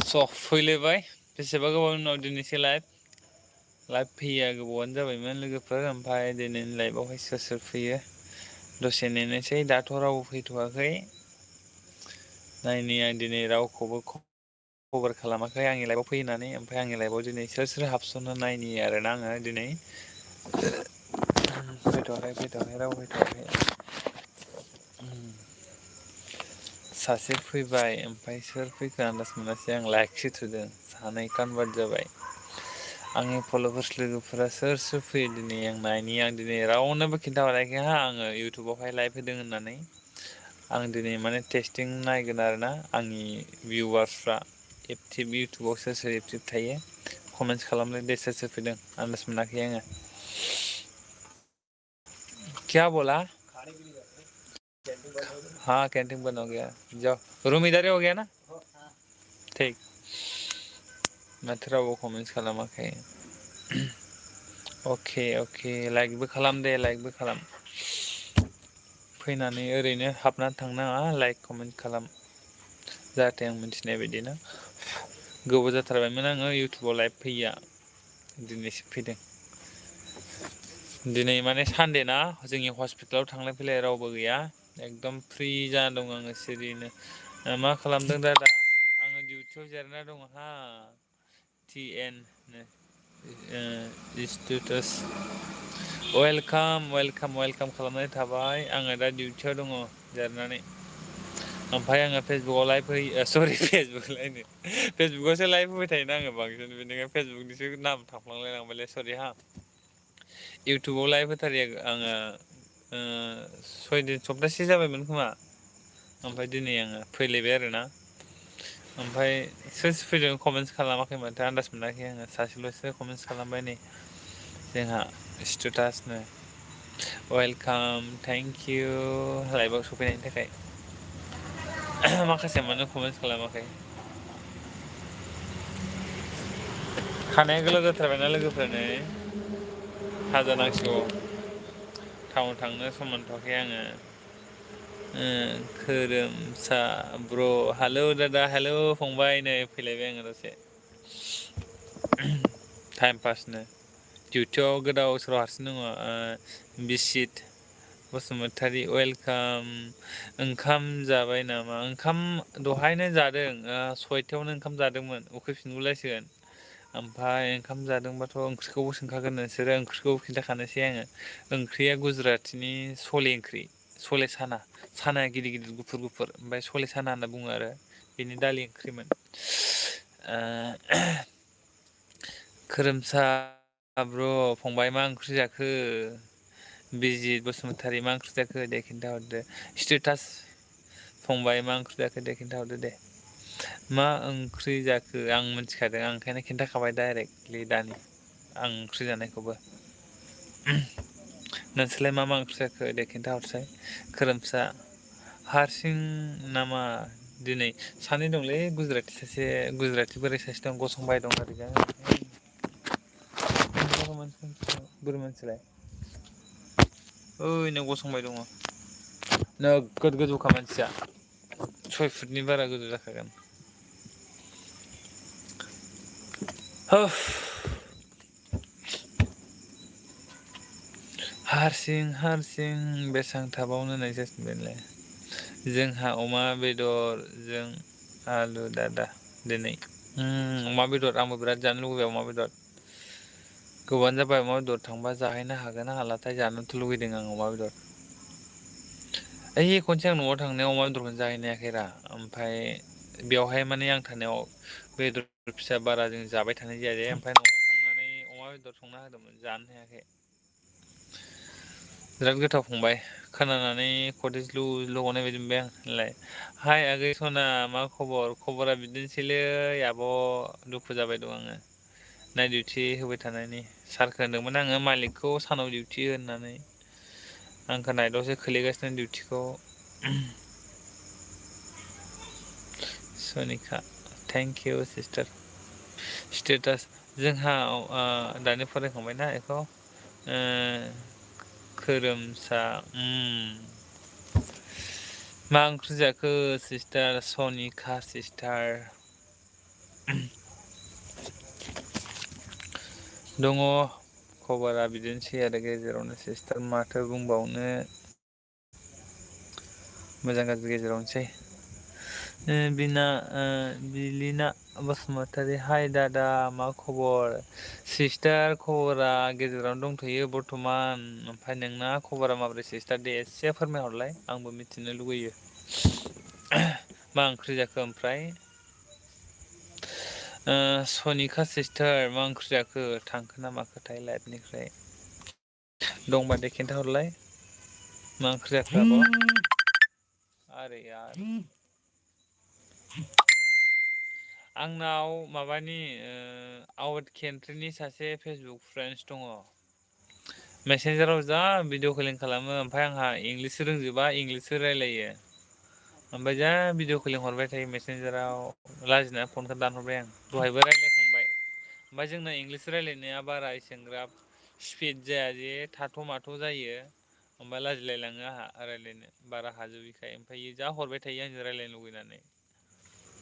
स' फैलायबाय बेसेबा गोबाव उनाव दिनैसो लाइभ फैया गोबावानो जाबायमोन लोगोफोर ओमफ्राय दिनैनि लाइभआवहाय सोर सोर फैयो दसे नेनोसै दाथ' रावबो फैथ'वाखै नायनि आं दिनै रावखौबो कभार खालामाखै आंनि लाइभआव फैनानै ओमफ्राय आंनि लाइभआव दिनै सोर सोर हाबसननो नायनि आरोना आङो दिनै फैथ'वाखै रावबो फैथ'वाखै सासे फैबाय ओमफ्राय सोर फैखो आन्दाज मोनासै आं लाइकसो थुदों सानै कनभार्ट जाबाय आंनि फल'वार्स लोगोफोरा सोर सोर फैयो दिनै आं नायनि आं दिनै रावनोबो खिन्थाहराखै आङो इउटुबावहाय लाइभ होदों होननानै आं दिनै माने टेस्टिं नायगोन आरोना आंनि भिउवार्सफ्रा एक्टिभ इउटुबाव सोर सोर एक्टिभ थायो कमेन्ट्स खालामलाय दे सोर सोर फैदों आन्दाज मोनाखै आङो क्या बोला हाँ कैंटीन बंद हो गया जाओ रूम इधर ही हो गया ना ठीक माथो रावबो कमेन्ट्स खालामाखै अके लाइकबो खालाम दे लाइकबो खालाम फैनानै ओरैनो हाबनानै थांनाङा लाइक कमेन्ट खालाम जाहाथे आं मिथिनाय बायदि ना गोबाव जाथारबायमोन आङो इउटुबाव लाइभ फैया दिनैसो फैदों दिनै माने सानदे ना जोंनि हस्पिटालाव थांलाय फैलाय रावबो गैया एकदम फ्रि जाना दं आङो सिरिनो मा खालामदों दादा आङो डिउटियाव जिरायना दङ हा TN स्टेटास वेलकाम खालामनाय थाबाय आङो दा डिउटियाव दङ जिरायनानै ओमफ्राय आङो फेसबुकाव लाइभ होयो सरि फेसबुकावसो लाइभ होबाय थायोना आङो बांसिन बेनिखायनो फेसबुकनिसो नाम थाफ्लांलायलांबायलै सरि हा इउटुबाव लाइभ होथारो आङो सप्तासे जाबायमोन खोमा ओमफ्राय दिनै आङो फैलायबाय आरोना ओमफ्राय सोर सोर फैदों कमेन्ट्स खालामाखै माथो आन्दाज मोनाखै आङो सासेल'सो कमेन्ट्स खालामबाय नै जोंहा स्टेटासनो वेलकाम थेंक इउ लाइभआव सफैनायनि थाखाय माखासे मानो कमेन्ट्स खालामाखै खानाया गोलाव जाथारबायना लोगोफोरनो हाजानांसिगौ टाउन थांनो सम मोनथ'वाखै आङो खोरोमसा ब्र' हेलौ दादा हेलौ फंबाय नै फैलायबाय आङो दसे टाइम पासनो डिउटियाव गोदाव सोराव हारसिं दङ बिसित बसुमतारी वेलकाम ओंखाम जाबाय नामा ओंखाम दहायनो जादों 6थायावनो ओंखाम जादोंमोन उखैफिनगुलायसिगोन ओमफ्राय ओंखाम जादोंबाथ' ओंख्रिखौबो सोंखागोन नोंसोरो ओंख्रिखौबो खिन्थाखानोसै आङो ओंख्रिया गुजरातिनि सले ओंख्रि सले साना गिदिर गिदिर गुफुर ओमफ्राय सले साना होनना बुङो आरो बेनि दालि ओंख्रिमोन खोरोमसा ब्र' फंबाय मा ओंख्रि जाखो बिजित बसुमतारी मा ओंख्रि जाखो दे खिन्थाहरदो स्टेटास फंबाय मा ओंख्रि जाखो दे खिन्थाहरदो दे मा ओंख्रि जाखो आं मिथिखादों आं ओंखायनो खिन्थाखाबाय डाइरेक्टलि दानि आं ओंख्रि जानायखौबो नोंसोरलाय मा ओंख्रि जाखो दे खिन्थाहरसै खोरोमसा हारसिं नामा दिनै सानै दंलै गुजराति बोराय सासे दं गसंबाय दं ओरैजा बोरो मानसिलाय ओइ नों गसंबाय दङ नोगोद गोजौखा मानसिया 6 फुटनि बारा गोजौ जाखागोन हारसिं बेसां थाबावनो नै जासिगोनलाय जोंहा अमा बेदरजों आलु दादा दिनै अमा बेदर आंबो बिराद जानो लुगैबाय अमा बेदर गोबावानो जाबाय अमा बेदर थांबा जाहैनो हागोन ना हालाथाय जानोथ' लुगैदों आं अमा बेदर ओइ खनसे आं न'आव थांनायाव अमा बेदरखौनो जाहैनो हायाखैरा ओमफ्राय बेवहाय माने आं थानायाव बेदर फिसा बारा जों जाबाय थानाय जाया ओमफ्राय न'आव थांनानै अमा बेदर संना होदोंमोन जानो हायाखै बिराद गोथाव फंबाय खोनानानै खदैज्लु गनाय बायदि मोनबाय आं होनलाय हाय आगै सना मा खबरा बिदिनोसैलै आब' दुखु जाबाय दं आङो नाइट डिउटि होबाय थानायनि सारखो होनदोंमोन आङो मालिकखौ सानाव डिउटि होननानै आंखौ नाइटआवसो खोलैगासिनो डिउटिखौ सनिका थेंक इउ सिस्टार स्टेटास जोंहा दानि फरायखांबायना बेखौ खोरोमसा मा ओंख्रि जाखो सिस्टार सनिका सिस्टार? दङ खबरा बिदिनोसै आरो गेजेरावनो सिस्टार माथो बुंबावनो। मोजां गाज्रि गेजेरावनोसै। बिना बिलिना बसुमतारी हाय दादा मा खबर? सिस्टार खबरा गेजेरावनो दंथ'यो बर्थमान ओमफ्राय नोंना खबरा माबोरै सिस्टार दे एसे फोरमायहरलाय आंबो मिथिनो लुगैयो। मा ओंख्रि जाखो ओमफ्राय? सनिका सिस्टार मा ओंख्रि जाखो थांखो ना माखोथाय लाइफनिफ्राय? दंबा दे खिन्थाहरलाय मा ओंख्रि जाखो आब'? आरे यार आंनाव माबानि आउट केन्ट्रिनि सासे फेसबुक फ्रेन्डस दङ। मेसेन्जाराव जा भिडिअ कलिं खालामो ओमफ्राय आंहा इंलिस रोंजोबा इंलिससो रायलायो। ओमफ्राय जा भिडिअ कलिं हरबाय थायो मेसेन्जाराव लाजिना फनखौ दानहरबाय आं दहायबो रायज्लायखांबाय। ओमफ्राय जोंना इंलिस रायज्लायनाया बारा एसेग्राब स्पिड जाया जे थाथ' माथ' जायो। ओमफ्राय लाजिलायलाङो आंहा रायज्लायनो बारा हाजोबिखाय ओमफ्राय जा हरबाय थायो आंजों रायज्लायनो लुगैनानै।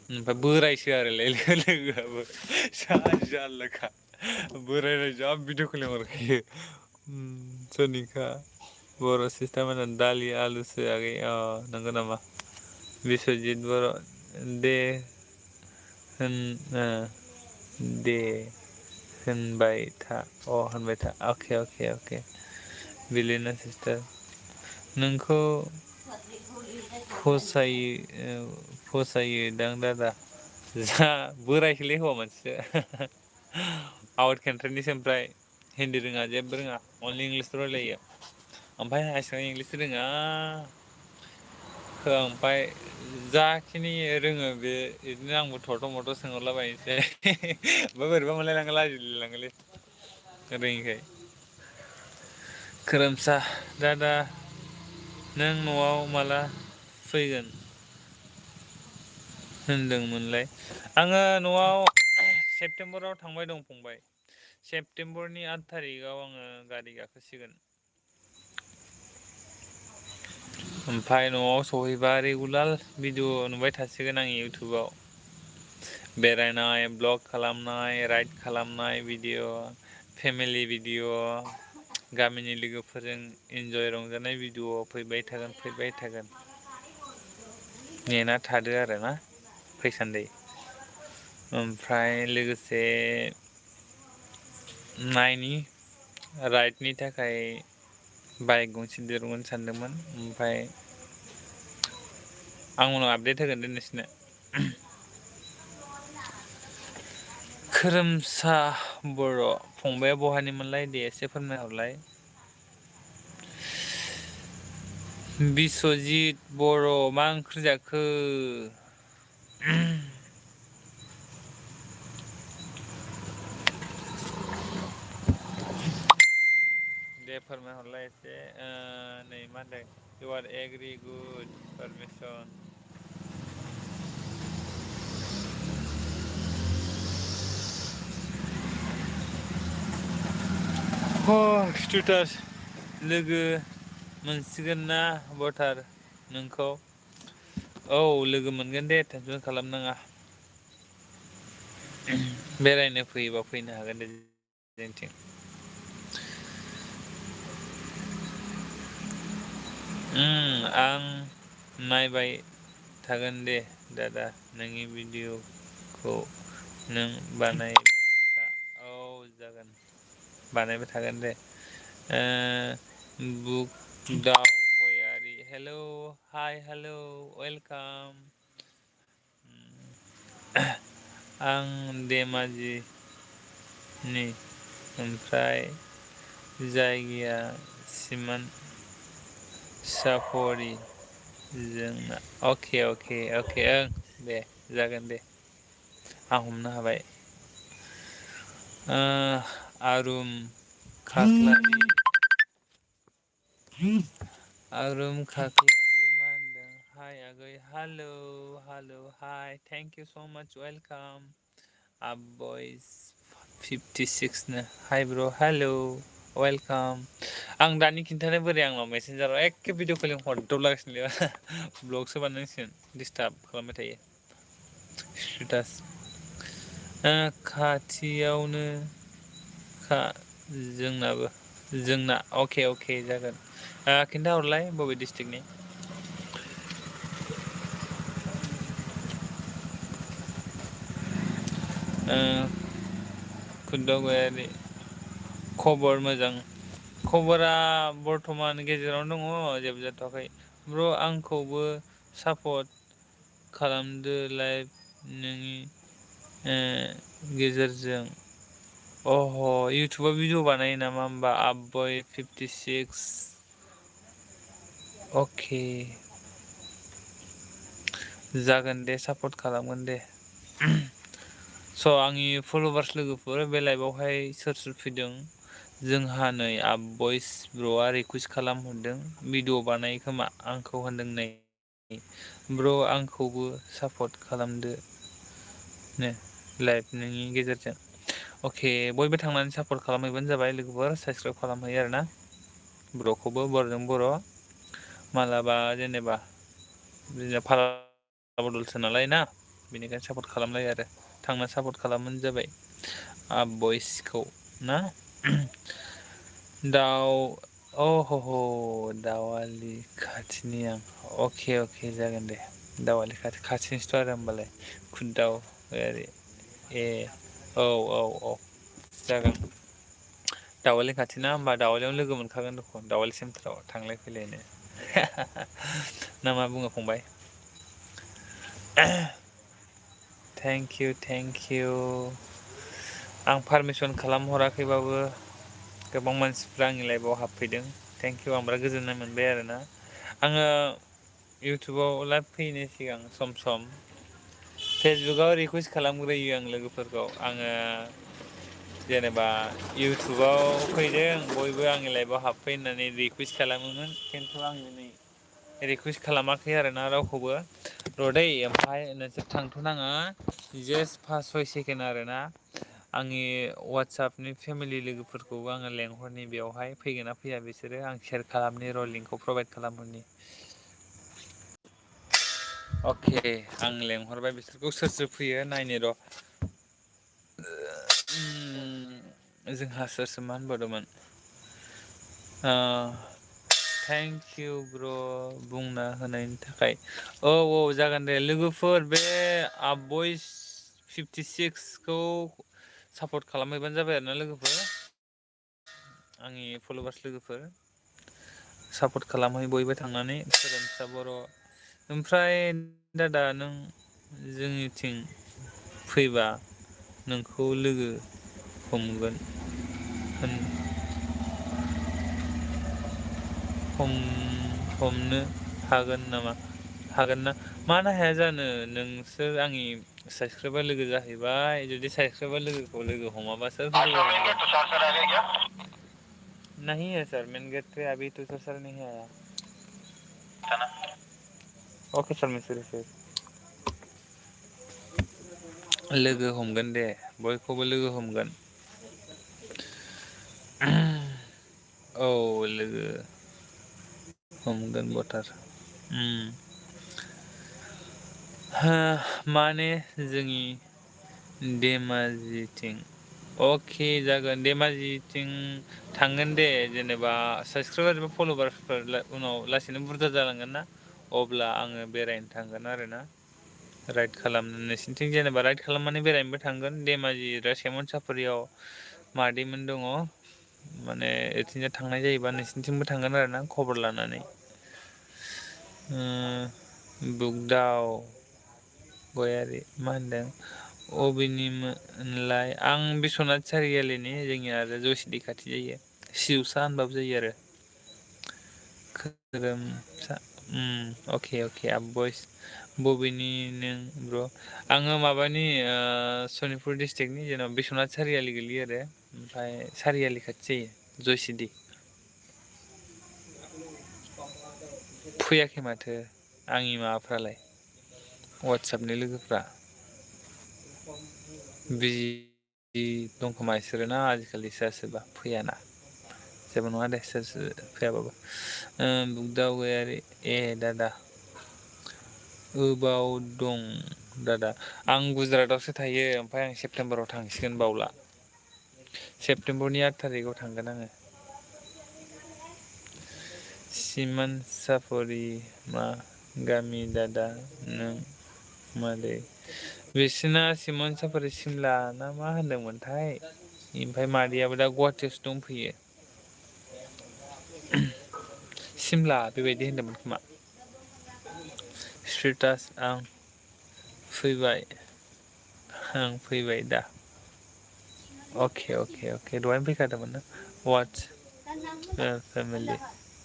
ओमफ्राय बोरायसो आरो लोगोआबो जा जारलाखा बोरायलाय जा भिडिअ कलिं हरखायो। सनिखा बर' सिस्टार मोना दालि आलुसो आगै नंगौ नामा? बिस्वजित बर' दे होन दे होनबाय था होनबाय था अके अके अके बिलिना सिस्टार नोंखौ फसायोदां दादा जा बोरायसैलै हौवा मानसिसो आउट कान्ट्रिनिसो ओमफ्राय हिन्दी रोङा जेबो रोङा अनलि इंलिसल' रायलायो ओमफ्राय एसेबां इंलिस रोङा ओमफ्राय जाखिनि रोङो बे बिदिनो आंबो थथ' मथ' सोंहरलाबायनोसै ओमफ्राय बोरैबा मोनलायलाङो लाजिलाय लाङोलै रोङिखाय खोरोमसा दादा नों न'आव माला फैगोन होनदोंमोनलाय आङो न'आव सेप्तेम्बराव थांबाय दं फंबाय सेप्तेम्बरनि 8 थारिखाव आङो गारि गाखोसिगोन ओमफ्राय न'आव सहैबा रेगुलार भिडिअ नुबाय थासिगोन आं इउटुबाव बेरायनाय ब्लग खालामनाय राइड खालामनाय भिडिअ फेमिलि भिडिअ गामिनि लोगोफोरजों इन्जय रंजानाय भिडिअ फैबाय थागोन नेना थादो आरोना फैसान्दि ओमफ्राय लोगोसे नायनि राइडनि थाखाय बाइक गंसे बिहरगोन सानदोंमोन ओमफ्राय आं उनाव आपडेट होगोन दे नोंसोरनो खोरोमसा बर' फंबाया बहानिमोनलाय दे एसे फोरमायहरलाय बिस्वजित बर' मा ओंख्रि जाखो दे फोरमायहरलाय एसे नै मा होनदों इउ आर एग्रि गुड पारमिसन स्टेटास लोगो मोनसिगोन ना भटार नोंखौ औ लोगो मोनगोन दे टेनसन खालामनाङा बेरायनो फैयोबा फैनो हागोन दे जोंथिं आं नायबाय थागोन दे दादा नोंनि भिडिअ'खौ नों बानायबाय था औ जागोन बानायबाय थागोन दे बुक गयारि हेल' हाय हेल' वेलकाम आं धेमाजिनि ओमफ्राय जायगाया सिमान साफरि जोंना अके अके अके ओं दे जागोन दे आं हमनो हाबाय आरुम खाख्लारि आरुम खाख्लारि मा होनदों हाय आगै हेल' हाय थेंक इउ स' माच वेलकाम आप बयस 56 नो हाय ब्र' हेल' वेलकाम। आं दानि खिन्थानाय बोरै आंनाव मेसेन्जाराव एखे भिडिअ कलिं हरदावलागासिनो ब्लगसो बानायनांसिगोन डिस्टार्ब खालामबाय थायो। स्टेटास खाथियावनो खा जोंनाबो जोंना अके अके जागोन खिन्थाहरलाय बबे डिस्ट्रिक्टनि खुदावगायारि खबर मोजां खबरा बर्थमान गेजेरावनो दङ जेबो जाथ'वाखै ब्र' आंखौबो सापर्ट खालामदो लाइभ नोंनि गेजेरजों अह इउटुबाव भिडिअ बानायो नामा होमबा आबय 56 अके जागोन दे सापर्ट खालामगोन दे स' आंनि फल'वार्स लोगोफोर बे लाइभआवहाय सोर सोर फैदों जोंहा नै आबयस ब्र'आ रिकुवेस्ट खालामहरदों भिडिअ बानायो खोमा आंखौ होनदों नै ब्र' आंखौबो सापर्ट खालामदो नो लाइभ नोंनि गेजेरजों अके बयबो थांनानै सापर्ट खालामहैबानो जाबाय लोगोफोर साबसक्राइब खालामहैयो आरोना बर'खौबो बर'जों बर' मालाबा जेनेबा बिदिनो फाला बदलसो नालाय ना बेनिखायनो सापर्ट खालामलायो आरो थांना सापर्ट खालामबानो जाबाय आबयसखौ ना दाउ अ ह दाउआलि खाथिनि आं अके अके जागोन दे दावलि खाथिनिसोथ' आरो होमबालाय खुदाव ओरै ए औ औ औ जागोन दावली खाथिना होमबा दावलीयावनो लोगो मोनखागोन दख दावली सेन्टाराव थांलाय फैलायनो ना मा बुङो फंबाय थेंकिउ थेंकिउ आं पारमिसन खालामहराखैबाबो गोबां मानसिफ्रा आंनि लाइफआव हाबफैदों थेंकिउ आं बिराद गोजोननाय मोनबाय आरोना आङो इउटुबाव लाइभ फैनायनि सिगां सम सम फेसबुकाव रिकुवेस्ट खालामग्रोयो आं लोगोफोरखौ आङो जेनेबा इउटुबाव फैदों बयबो आंनि लाइफआव हाबफै होननानै रिकुवेस्ट खालामोमोन खिन्थु आं दिनै रिकुवेस्ट खालामाखै आरोना रावखौबो रदै ओमफ्राय नोंसोर थांथ'नाङा जास्ट 5-6 सेकेन्ड आरोना आंनि वाट्सएपनि फेमिलि लोगोफोरखौबो आङो लेंहरनि बेवहाय फैगोन ना फैया बिसोरो आं सेयार खालामनि र' लिंकखौ प्रभाइद खालामहरनि अके आं लेंहरबाय बिसोरखौ सोर सोर फैयो नायनि र' जोंहा सोरसो मा होनबावदोंमोन थेंकिउ ब्र' बुंना होनायनि थाखाय औ औ जागोन दे लोगोफोर बे आबयस 56खौ सापर्ट खालामहैबानो जाबाय आरोना लोगोफोर आंनि फल'वार्स लोगोफोर सापर्ट खालामहै बयबो थांनानै सोलोंसा बर' ओमफ्राय दादा नों जोंनिथिं फैबा नोंखौ लोगो हमगोन हमनो हागोन नामा हागोन ना मानो हाया जानो नोंसोर आंनि साबसक्राइबार लोगो जाहैबाय जुदि साबसक्राइबार लोगोखौ लोगो हमाबा सोर नहीं है सर मेन गेट पे अभी तो सर नहीं आया अके सार मिस्टर लोगो हमगोन दे बयखौबो लोगो हमगोन औ लोगो हमगोन बथार माने जोंनि धेमाजिथिं अके जागोन धेमाजिथिं थांगोन दे जेनेबा साबसक्राइबार एबा फल'वार्सफोर उनाव लासैनो बुरजा जालांगोन ना अब्ला आङो बेरायनो थांगोन आरोना राइड खालामनो नोंसिनिथिं जेनेबा राइड खालामनानै बेरायनोबो थांगोन धेमाजि सेमोनसाफुरियाव मादैमोन दङ माने बिथिंजाय थांनाय जायोबा नोंसिनिथिंबो थांगोन आरोना खबर लानानै बुगदाव गयारि मा होनदों अबेनिमोनलाय आं बिस्वनाथ सारियालिनि जोंनिया आरो जयसिदि खाथि जायो सिउसा होनबाबो जायो आरो खोरोमसा अके अके आबयस बबेनि नों ब्र' आङो माबानि सनितपुर डिस्ट्रिक्टनि जेनेबा बिस्वनाथ सारियालि गोलैयो आरो ओमफ्राय सारियालि खाथि जायो जयसिदि फैयाखै माथो आंनि माबाफ्रालाय वाट्सएपनि लोगोफ्रा बिजि दंखोमा बिसोरो ना आजिखालि सोरबा सोरबा फैयाना जेबो नङा दे सोर फैयाबाबो बुगदावगैयारि दादा ओबाव दं दादा आं गुजरातआवसो थायो ओमफ्राय आं सेप्तेम्बराव थांसिगोन बावला सेप्तेम्बरनि 8 थारिखआव थांगोन आङो सिमान साफरि मा गामि दादा नों मादै बिसिना सिमोन साफरि सिमला ना मा होनदोंमोनथाय ओमफ्राय मादैयाबो दा गुवाहाटियावसो दंफैयो सिमला बेबायदि होनदोंमोन खोमा स्टेटास आं फैबाय दा अके दहायनो फैखादोंमोन ना वाट्स family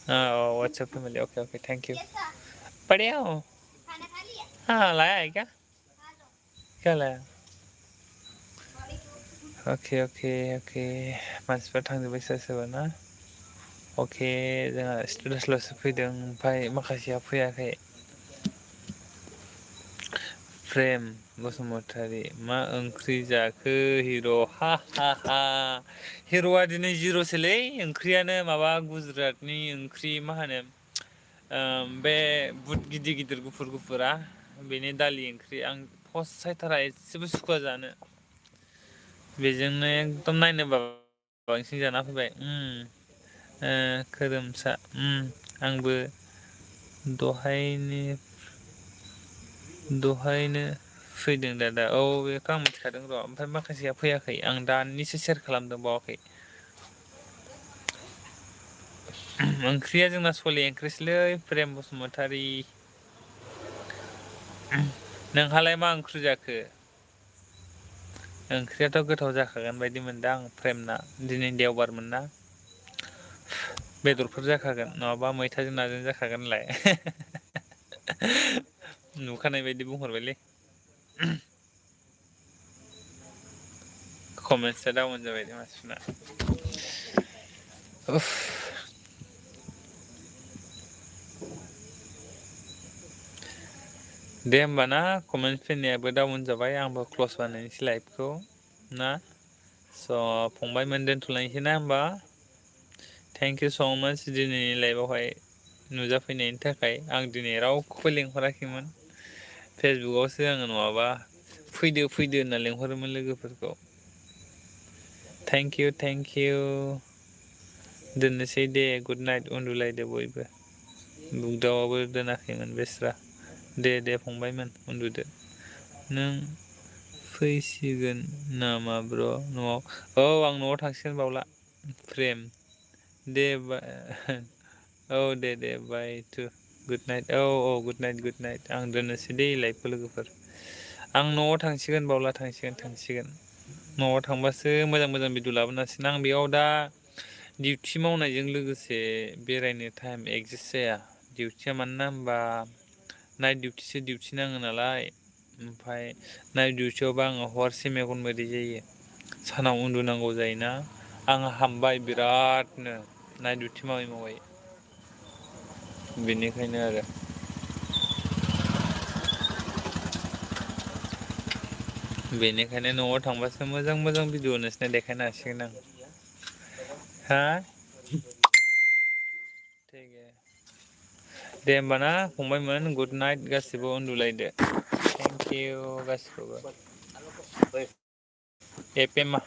WhatsApp family okay thank you बढ़िया हो हाँ लाया है क्या लाया अके मानसिफ्रा थांजोब्बाय सोरबा सोरबा ना अके जोंहा स्टुडेन्टसल'सो फैदों ओमफ्राय माखासेया फैयाखै प्रेम बसुमतारी मा ओंख्रि जाखो हिर' हा हिर'आ दिनै जिर'सोलै ओंख्रियानो माबा गुजरातनि ओंख्रि मा होनो बे बुट गिदिर गिदिर गुफुर गुफुरा बेनि दालि ओंख्रि आं फसायथारा एसेबो सुखुवा जानो बेजोंनो एकदम नायनो बांसिन जाना फैबाय खोरोमसा आंबो दहायनो फैदों दादा औ बेखौ आं मिथिखादों र' ओमफ्राय माखासेया फैयाखै आं दानिसो सेयार खालामदों बावाखै ओंख्रिया जोंना सले ओंख्रिसोलै प्रेम बसुमतारी नोंहालाय मा ओंख्रि जाखो ओंख्रियाथ' गोथाव जाखागोन बायदि मोनदों आं प्रेमना दिनै देवबारमोन ना बेदरफोर जाखागोन नङाबा मैथाजों नाजों जाखागोनलाय नुखानाय बायदि बुंहरबायलै कमेन्टसआ डाउन जाबाय मानसिफोरना दे होमबा ना कमेन्ट फैनायाबो डाउन जाबाय आंबो क्लस बानायनोसै लाइभखौ ना स' फंबायमोन दोनथ'लायनोसै ना होमबा थेंक इउ स' माच दिनैनि लाइभआवहाय नुजाफैनायनि थाखाय आं दिनै रावखौबो लिंहराखैमोन फेसबुकआवसो आङो नङाबा फैदो होनना लिंहरोमोन लोगोफोरखौ थेंक इउ दोननोसै दे गुड नाइट उन्दुलायदो बयबो बुगदावाबो दोनाखैमोन बेस्रा दे फंबायमोन उन्दुदो नों फैसिगोन नामा ब्र' न'आव औ आं न'आव थांसिगोन बावला प्रेम दे औ दे बाय टु गुड नाइट औ गुड नाइट आं दोननोसै दे लाइभखौ लोगोफोर आं न'आव थांसिगोन बावला थांसिगोन न'आव थांबासो मोजां भिडिअ लाबोनो हासिगोन आं बेयाव दा डिउटि मावनायजों लोगोसे बेरायनो टाइम एडजास्ट जाया डिउटिया मानोना होनबा नाइट डिउटि नाङो नालाय ओमफ्राय नाइट डिउटियावबा आङो हरसे मेगन मोदै जायो सानाव उन्दुनांगौ जायोना आंहा हामबाय बिरादनो नाइट डिउटि मावै बेनिखायनो आरो बेनिखायनो न'आव थांबासो मोजां भिडिअ नोंसोरनो देखायनो हासिगोन आं हा दे होमबा ना फंबायमोन गुड नाइट गासिबो उन्दुलायदो थेंक इउ गासिखौबो एपेमा